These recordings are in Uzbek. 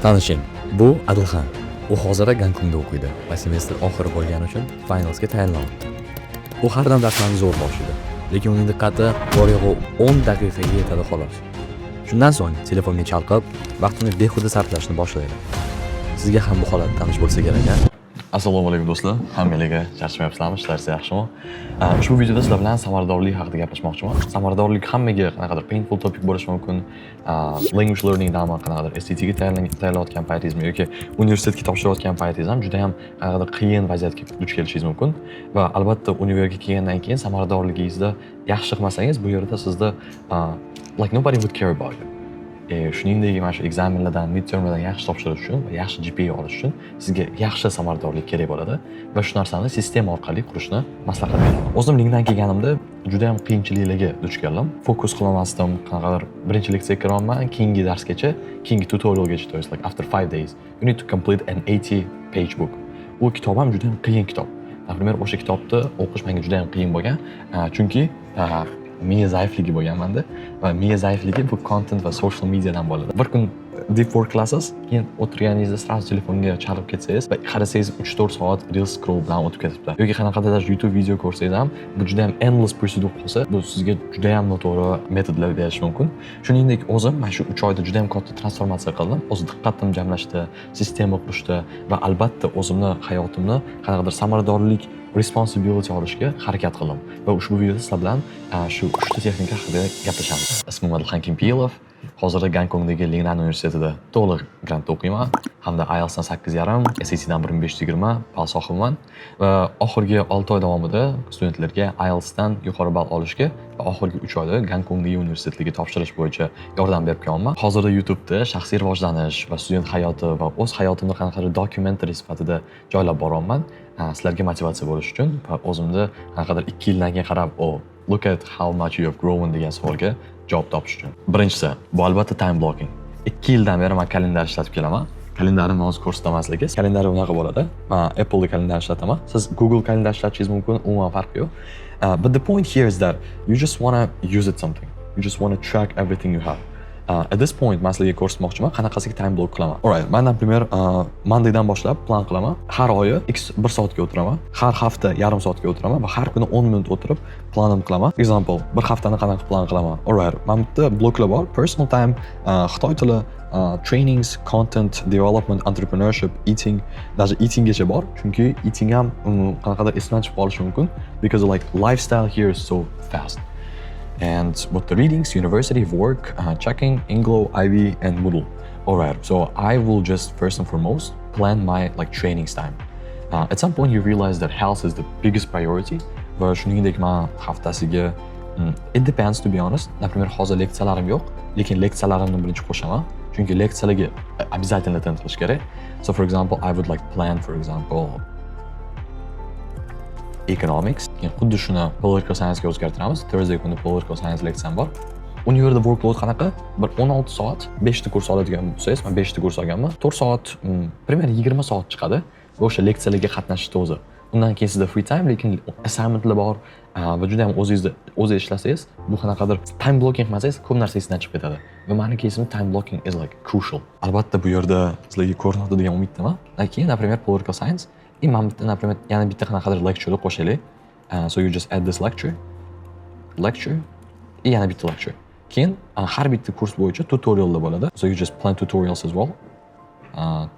Tanishing, bu Adilxan. U hozirda Gonkongda o'qiydi va semestr oxiri bo'lgani uchun finalsga tayyorlanyapti. U har dam darslarni zo'r boshlaydi, lekin uning diqqati bor yo'g'i 10 daqiqaga yetadi, xolos. Shundan so'ng telefonga chalqib, vaqtini behuda sarflashni boshlaydi. Sizga ham bu holat tanish bo'lsa kerak, a? Assalomu alaykum, do'stlar. Hammanglarga charchamayapsizlarmi? Ishlaringiz yaxshimi? Ushbu videoda sizlar bilan samaradorlik haqida gaplashmoqchiman. Samaradorlik hammaga qanaqadir painful topic bo'lishi mumkin. Language learningdami, qanaqadir SAT ga tayyorlanayotgan paytingizmi yoki universitetga topshirayotgan paytingiz ham juda ham qanaqadir qiyin vaziyatga duch kelishingiz mumkin. Va albatta, universitetga kelgandan keyin samaradorligingizda yaxshi qilmasangiz, bu yerda sizda like nobody would care about you. Shuningdek, mana shu ekzamenlardan, midtermlardan yaxshi topshirish uchun va yaxshi GPA olish uchun sizga yaxshi samaradorlik kerak bo'ladi va shu narsani sistema orqali qurishni maslahat beraman. O'zim Lingdan kelganimda juda ham qiyinchiliklarga duch keldim. Fokus qilolmasdim, qanaqadir birinchi leksiyaga kiryapman, keyingi darsgacha, keyingi tutorialgacha, то есть like after 5 days you need to complete an 80 page book. U kitob ham juda ham qiyin kitob. Например, o'sha kitobni o'qish menga juda ham qiyin bo'lgan, chunki miya zaifligi bo'lgan manda va miya zaifligi bu content va social mediadan bo'ladi. Bir kun deep work qilasiz, keyin o'tirganingizda сразу telefonga chalib ketsangiz va qarasangiz, 3-4 soat reels scroll bilan o'tib ketibdi. Yoki qanaqadir даже YouTube video ko'rsangiz ham, bu juda ham endless pursuit bo'lib qolsa, bu sizga juda ham noto'g'ri metodlar berishi mumkin. Shuningdek, o'zim mana shu 3 oyda juda ham katta transformatsiya qildim. O'z diqqatim jamlashda, sistema qurishda va albatta o'zimni hayotimni qanaqadir samaradorlik responsibility olishga harakat qildim. Va ushbu videoda sizlar bilan shu uchta texnika haqida gaplashamiz. Ismim Adilxan Kimpilov. Hozirda Gonkongdagi Lingnan universitetida to'liq grantda o'qiyman hamda IELTSdan 8,5, SATdan 1520 ball sohibiman va oxirgi 6 oy davomida studentlarga IELTSdan yuqori ball olishga va oxirgi 3 oyda Gonkongdagi universitetlarga topshirish bo'yicha yordam berib kelyapman. Hozirda YouTube'da shaxsiy rivojlanish va student hayoti va o'z hayotimni qanaqadir documentary sifatida joylab boryapman. Sizlarga motivatsiya bo'lish uchun va o'zimni qanaqadir 2 yildan keyin qarab, "Oh, look at how much you have grown" degan savolga javob topish uchun. Birinchisi, bu albatta time blocking. 2 yildan beri man kalendar ishlatib kelaman. Kalendarimni hozir ko'rsataman sizlarga. Kalendari unaqa bo'ladi. Man Apple kalendar ishlataman. Siz Google kalendar ishlatishingiz mumkin, umuman farqi yo'q. But the point here is that you just wanna use it something. You just wanna track everything you have. At this point man sizlarga ko'rsatmoqchiman, qanaqasiga time block qilaman. Alright, man, например, Mondaydan boshlab plan qilaman. Har oyi x 1 soatga o'tiraman. Har hafta yarim soatga o'tiraman va har kuni 10 minut o'tirib planim qilaman. Example, bir haftani qanaqa plan qilaman? Alright, mana bu yerda bloklar bor. Personal time, xitoy tili, trainings, content development, entrepreneurship, eating, даже eatinggacha bor. Chunki eating ham qanaqadir esdan chiqib qolishi mumkin because like lifestyle here is so fast. And with the readings, university, work, checking, Englo, Ivy, and Moodle. All right, so I will just first and foremost plan my like trainings time. At some point you realize that health is the biggest priority. Va shuningdek, man haftasiga it depends, to be honest. Например, hozir leksiyalarim yo'q, lekin leksiyalarimni birinchi qo'shaman. Chunki leksiyalarga обязательно attend qilish kerak. So for example, I would like plan, for example, economics. Keyin xuddi shuni political science ga o'zgartiramiz. Thursday kuni political science leksiyam bor. Universitetda workload qanaqa? Bir 16 soat, 5 ta kurs oladigan bo'lsangiz, man 5 ta kurs olganman. 4 soat, примерно 20 soat chiqadi. Va o'sha leksiyalarga qatnashishni o'zi. Undan keyin sizda free time, lekin assignmentlar bor va juda ham o'zingizda o'zi ishlasangiz, bu qanaqadir time blocking qilmasangiz, ko'p narsa esdan chiqib ketadi. Va mani caseimda time blocking is like crucial. Albatta, bu yerda sizlarga ko'rinadi degan umiddaman. Keyin, например, political science и mana bitta, например, yana bitta qanaqadir lecture qo'shaylik. So you just add this lecture, lecture и yana bitta lecture. Keyin har bitta kurs bo'yicha tutoriallar bo'ladi. So you just plan tutorials as well.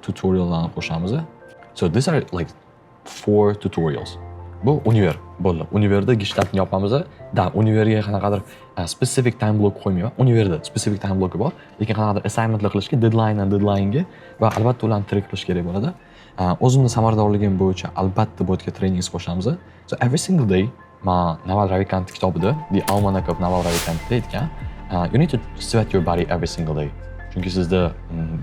Tutoriallarni qo'shamiz. So these are like four tutorials. Bu univer bo'ldi. Univerda gishtaltni yopamiz. Да, univerga qanaqadir specific time block qo'ymayman. Univerda specific time blocki bor, lekin qanaqadir assignmentlar qilishga deadlinedan deadlinega va albatta ularni track qilish kerak bo'ladi. O'zimni samaradorligim bo'yicha albatta bu yerga trainings qo'shamiz. So every single day man Naval Ravikant kitobida, The Almanac of Naval Ravikantda aytgan, you need to sweat your body every single day. Chunki sizda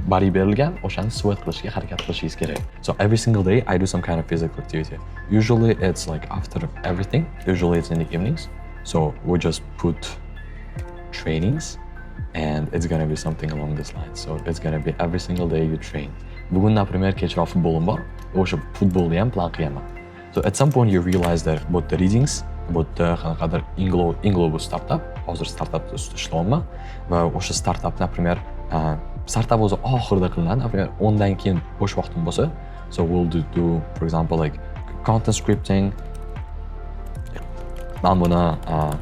body berilgan, o'shani sweat qilishga harakat qilishingiz kerak. So every single day I do some kind of physical activity. Usually it's like after everything, usually it's in the evenings. So we just put trainings and it's gonna be something along this line. So it's gonna be every single day you train. Bugun, например, kechroq futbolim bor. O'sha futbolni ham plan qilganman. So at some point you realize that bu yerda readings, bu yerda qanaqadir Englo, Englo bu startap. Hozir startapda ustida ishlayapman va o'sha startap, например, Startup o'zi oxirida qilinadi. Например, 10 dan keyin bo'sh vaqtim bo'lsa, so we'll do, for example, like content scripting. Man buni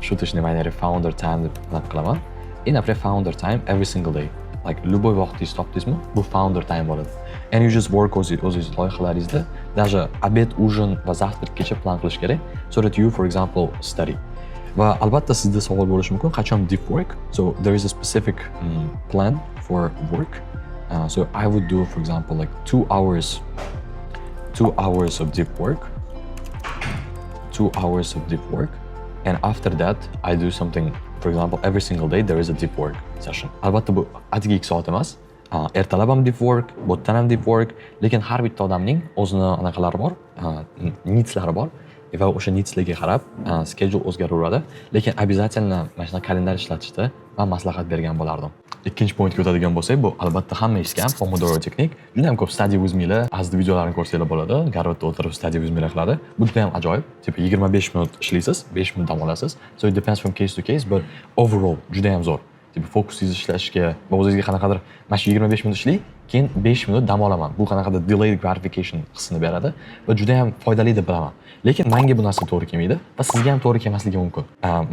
шуточный манере founder time deb anaqa qilaman. И, например, founder time every single day. Like любой vaqtingiz topdingizmi, bu founder time bo'ladi. And you just work o'zingiz loyihalaringizda, даже обед, ужин va завтрак gacha plan qilish kerak, so that you, for example, study. Va albatta sizda savol bo'lishi mumkin, qachon deep work? So there is a specific plan for work. So I would do, for example, like 2 hours, 2 hours of deep work, 2 hours of deep work. And after that, I do something, for example, every single day there is a deep work session. Albatta bu atigi 2 soat emas. Ertalab ham deep work, bu yerdan ham deep work, lekin har bitta odamning o'zini anaqalari bor, needslari bor va o'sha needslarga qarab schedule o'zgaraveradi. Lekin обязательно mana shunaqa kalendar ishlatishni man maslahat bergan bo'lardim. Ikkinchi pointga o'tadigan bo'lsak, bu albatta hamma eshitgan Pomodoro texnik. Juda ham ko'p study with me'lar, azda videolarini ko'rsanglar bo'ladi. Garvardda o'tirib study with me'lar qiladi. Bu juda ham ajoyib. Типа 25 minut ishlaysiz, 5 minut dam olasiz. So it depends from case to case, but overall juda ham zo'r. Типа fokusingizni ishlashga va o'zingizga qanaqadir mana shu 25 minut ishlang, keyin 5 minut dam olaman. Bu qanaqadir delayed gratification hissini beradi va juda ham foydali deb bilaman. Lekin menga bu narsa to'g'ri kelmaydi va sizga ham to'g'ri kelmasligi mumkin.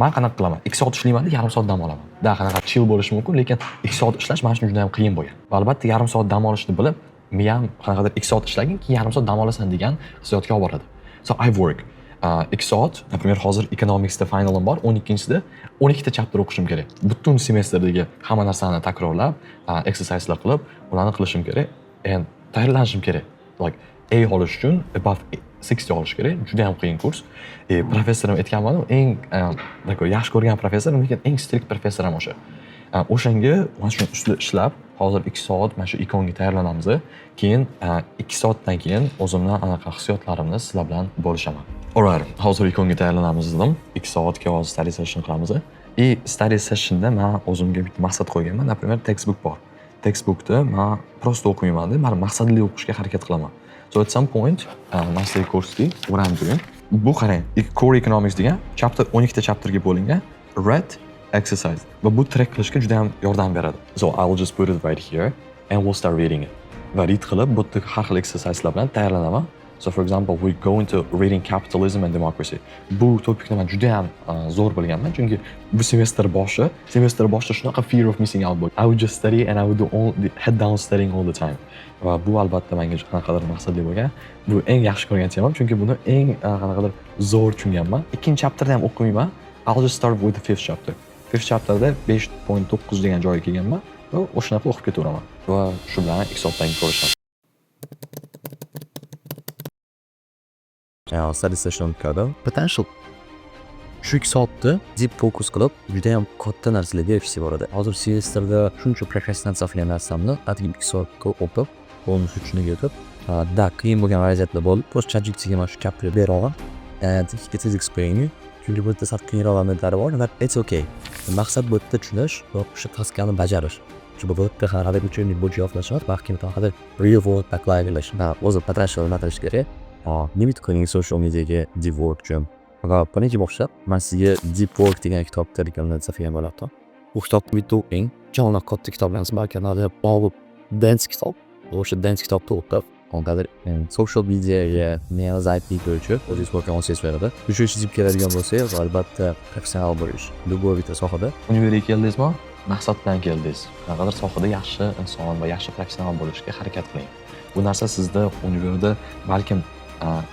Man qanaqa qilaman? 2 soat ishlayman, yarim soat dam olaman. Да, qanaqa chill bo'lishi mumkin, lekin 2 soat ishlash mana uchun juda ham qiyin bo'lgan. Va albatta yarim soat dam olishni bilib, miyam qanaqadir 2 soat ishlagin, keyin yarim soat dam olasan degan hissiyotga olib boradi. So I work 2 soat, например, hozir economicsda finalim bor, 12-sida 12 ta chapter o'qishim kerak. Butun semestrdagi hamma narsani takrorlab, exerciselar qilib, ularni qilishim kerak. And tayyorlanishim kerak. Like A olish uchun above 60 olish kerak. Juda ham qiyin kurs. Professorim aytganman, eng такой yaxshi ko'rgan professorim, lekin eng strict professor ham o'sha. O'shanga mana shuni ustida ishlab, hozir 2 soat mana shu econga tayyorlanamiz. Keyin 2 soatdan keyin o'zimni anaqa hissiyotlarimni sizlar bilan bo'lishaman. Alright, hozir econga tayyorlanamiz dedim. 2 soatga hozir study session qilamiz. И study sessionda man o'zimga bitta maqsad qo'yganman. Например, textbook bor. Textbookni man просто o'qimayman, man maqsadli o'qishga harakat qilaman. So at some point, man sizlarga ko'rsatay what I'm doing. Bu qarang, Core Economics degan chapter 12 ta chapterga bo'lingan, read, exercise va bu track qilishga juda ham yordam beradi. So I'll just put it right here and we'll start reading it. Va read qilib, bu yerda har xil exerciselar bilan tayyorlanaman. So for example, we go into reading capitalism and democracy. Bu topikni man juda ham zo'r bilganman, chunki bu semestr boshida shunaqa fear of missing out bo'lgan. I would just study and I would do all the head down studying all the time. Va bu albatta menga qanaqadir maqsadli bo'lgan. Bu eng yaxshi ko'rgan temam, chunki buni eng qanaqadir zo'r tushunganman. Ikkinchi chapterda ham o'qimayman. I'll just start with the fifth chapter. Fifth chapterda 5.9 degan joyga kelganman va o'shanaqa o'qib ketaveraman. Va shu bilan 2 soatdan keyin ko'rishamiz. Study session o'tkazdim. Potential shu 2 soatda deep focus qilib, judayam katta narsalarga erishsa bo'ladi. Hozir semestrda shuncha prokrastinatsiya qilgan narsamni atigi 2 soatga o'qib, полностью tushunib yetib, да, qiyin bo'lgan vaziyatlar bo'ldi. Просто ChatGPTga mana shu gapni bera olaman and it is explaining, chunki bu yerda sal qiyinroq momentlari bor, but it's okay. Maqsad bu yerda tushunish va o'sha taskani bajarish. Shu bu yerda har учебник bo'yicha yodlash emas, balki qanaqadir real world apply qilish va o'zi potential nima qilish kerak. Limit qiling social mediaga deep work uchun. Va birinchi boshlab man sizga Deep Work degan kitobni rekomendatsiya qilgan bo'lardim. Bu kitobni bitta o'qing. Unaqa katta kitob emas, balki bog'liq dense kitob. O'sha dense kitobni o'qib, qanaqadir social mediaga zaiflik bo'yicha o'zingiz ko'rgan olsangiz bo'ladi. Uchinchi deb keladigan bo'lsak, albatta professional bo'lish. Любой bitta sohada. Univerga keldingizmi? Maqsad bilan keldingiz. Qanaqadir sohada yaxshi inson va yaxshi professional bo'lishga harakat qiling. Bu narsa sizda univerda balkim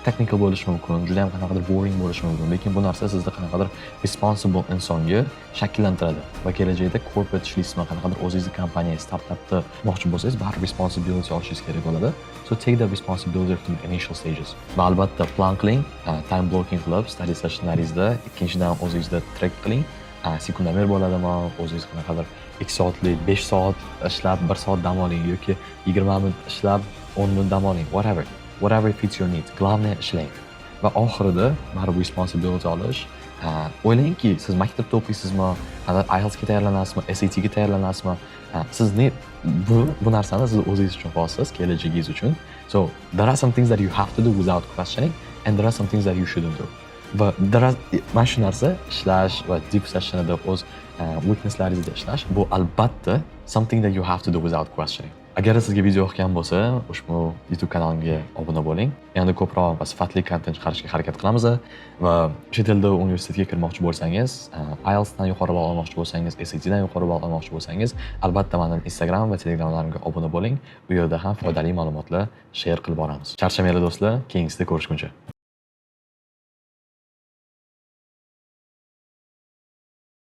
technical bo'lishi mumkin, juda ham qanaqadir boring bo'lishi mumkin, lekin bu narsa sizni qanaqadir responsible insonga shakllantiradi va kelajakda corporate ishlaysizmi, qanaqadir o'zingizni kompaniya, startapni qurmoqchi bo'lsangiz, baribir responsibility olishingiz kerak bo'ladi. So take the responsibility from the initial stages. Va albatta plan qiling, time blocking qilib, study sessionlaringizda, ikkinchidan o'zingizda track qiling. Sekundomer bo'ladimi, o'zingiz qanaqadir 2 soatlik, 5 soat ishlab, 1 soat dam oling yoki 20 minut ishlab, 10 minut dam oling, whatever. Whatever fits your needs. Главное, ishlang. Va oxirida baribir responsibility olish. O'ylangki, siz maktabda o'qiysizmi, IELTSga tayyorlanasizmi, SATga tayyorlanasizmi? Siz ne bu narsani siz o'zingiz uchun qilyapsiz, kelajagingiz uchun. So there are some things that you have to do without questioning and there are some things that you shouldn't do. Va there are, mana shu narsa ishlash va deep sessionida o'z weaknesslaringizda ishlash, bu albatta Something that you have to do without questioning. Agar sizga video yoqgan bo'lsa, ushbu YouTube kanalimga obuna bo'ling. Yanada ko'proq va sifatli kontent chiqarishga harakat qilamiz va chet elda universitetga kirmoqchi bo'lsangiz, IELTS dan yuqori ball olmoqchi bo'lsangiz, SAT dan yuqori ball olmoqchi bo'lsangiz, albatta meni Instagram va Telegramlarimga obuna bo'ling. U yerda ham foydali ma'lumotlar share qilib boramiz. Charchamanglar, do'stlar, keyingisida ko'rishguncha.